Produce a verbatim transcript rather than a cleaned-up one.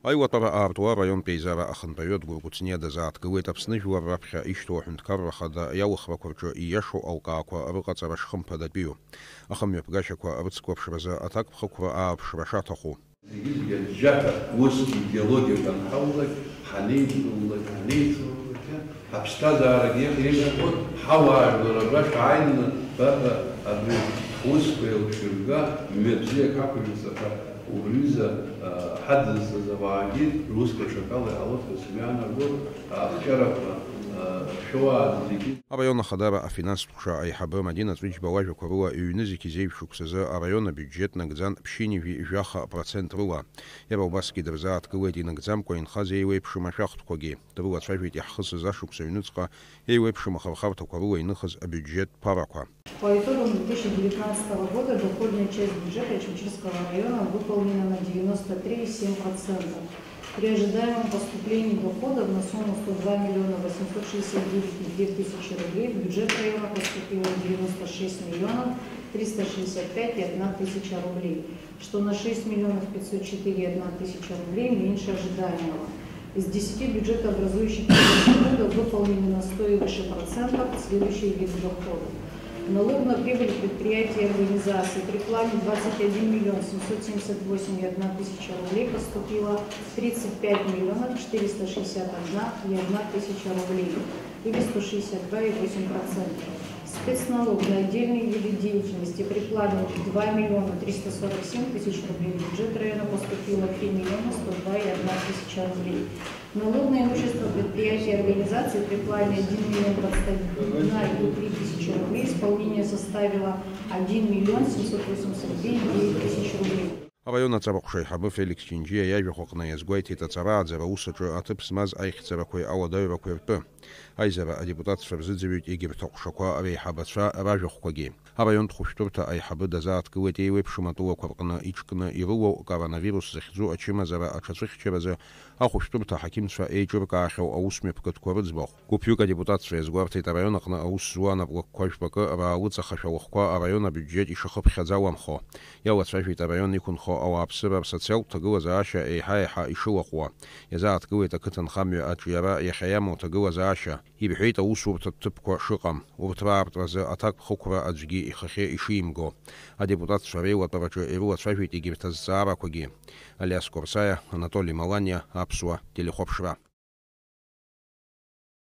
Аилатәара аартуа араионтә еизара ахантәаҩы Адгәыр Кәыҵниа дазааҭгылеит Аԥсны жәлар раԥхьа ишьҭоу аҳәынҭқарра хада иалхрақәа рҿы ииашоу алкаақәа рыҟаҵара шхымԥадатәиу. Ахымҩаԥгашьақәа рыцклаԥшразы аҭакԥхықәра аарԥшра шаҭаху. Зегьы-зегьы аџьџьаҳәа усгьы идеологиак анҳаулак, ҳанеидгылалак, ҳанеицлалалак, ҳаԥсҭазаарагьы иахьеиқәырхо, ҳауаажәлар абра шәааины, баба, абри ҳусқәа еилшәырга, мҩа бзиак ҳақәыжәҵа ҳәа, убри ҩыза, а, ҳадызҵаз ауаагьы русқәа ҽакала иҟалоит ҳәа сгәы иаанагоит, ахҿарақәа, а, шәоуаа зегьы. Араион ахадара афинанстә ҟәша аиҳабы Мадина Ҵәыџьба лажәақәа рыла, ҩнызқь зеижә шықәсазы араион абиуџьет нагӡан ԥшьынҩажәи жәаха процент рыла. Иара убасгьы дырзааҭгылеит инагӡамкәа инхаз еиуеиԥшым ашәахтәқәагьы. Дрылацәажәеит иаҳхысыз ашықәс аҩныҵҟа еиуеиԥшым ахырхарҭақәа рыла иныхыз абиуџьет ԥарақәа. По итогам две тысячи девятнадцатого года доходная часть бюджета Очамчырского района выполнена на девяносто три и семь процентов. При ожидаемом поступлении доходов на сумму сто два миллиона восемьсот шестьдесят девять и две тысячи рублей в бюджет района поступило девяносто шесть миллионов триста шестьдесят пять и одна тысяча рублей, что на шесть миллионов пятьсот четыре и одна тысяча рублей меньше ожидаемого. Из десяти бюджетообразующих расходов выполнены на сто и выше процентов следующие виды доходов. Налог на прибыль предприятий и организаций при плане двадцать один миллион семьсот семьдесят восемь и одна тысяча рублей поступило тридцать пять миллионов четыреста шестьдесят одна и одна тысяча рублей, или сто шестьдесят два и восемь процентов. Спецналог на отдельные виды деятельности при плане два миллиона триста сорок семь тысяч рублей в бюджет района поступило три миллиона сто два и одна тысяча рублей. Налог на имущество предприятий и организаций при плане один миллион двадцать одна и три тысячи рублей, исполнение составило один миллион семьсот восемьдесят девять тысяч рублей. Араион аҵара ҟәша аиҳабы Феликс Ҷынџьиа иажәахә аҟны иазгәеиҭеит аҵара ааӡара аус аҿы аҭыԥ змаз аихьӡарақәеи ауадаҩрақәеи ртәы. Аизара адепутатцәа рзыӡырҩит егьырҭ аҟәшақәа реиҳабацәа ражәахәқәагьы. Араионтә хәышәтәырҭа аиҳабы дазааҭгылеит еиуеиԥшым атәылақәа рҟны иҿкны ирылоу коронавирус захьӡу ачымазара аҽацәыхьчаразы ахәышәтәырҭа аҳақьымцәа еиҿыркаахьоу аусмҩаԥгатәқәа рыӡбахә. Гәыԥҩык адепутатцәа иазгәарҭеит араион аҟны аус зуа анапкы жәпакы раалыҵахашәа лыхқәа араион абиуџьет ишахыԥхьаӡаламхо. Иалацәажәеит араион иқәынхо ауааԥсыра рсоциалтә ҭагылазаашьа еиҳа-еиҳа ишылаҟәуа. Иазааҭгылеит ақыҭанхамҩа аҿиара иахьа иамоу аҭагылазаашьа. Ирҳәеит аусурҭатә ҭыԥқәа шыҟам, урҭ раартразы аҭакԥхықәра аӡәгьы ихахьы ишимго. Адепутатцәа реилатәараҿы ирылацәажәеит егьырҭ азҵаарақәагьы. Алиас Корсаиа, Анатоли Маланиа, Аԥсуа телехәаԥшра.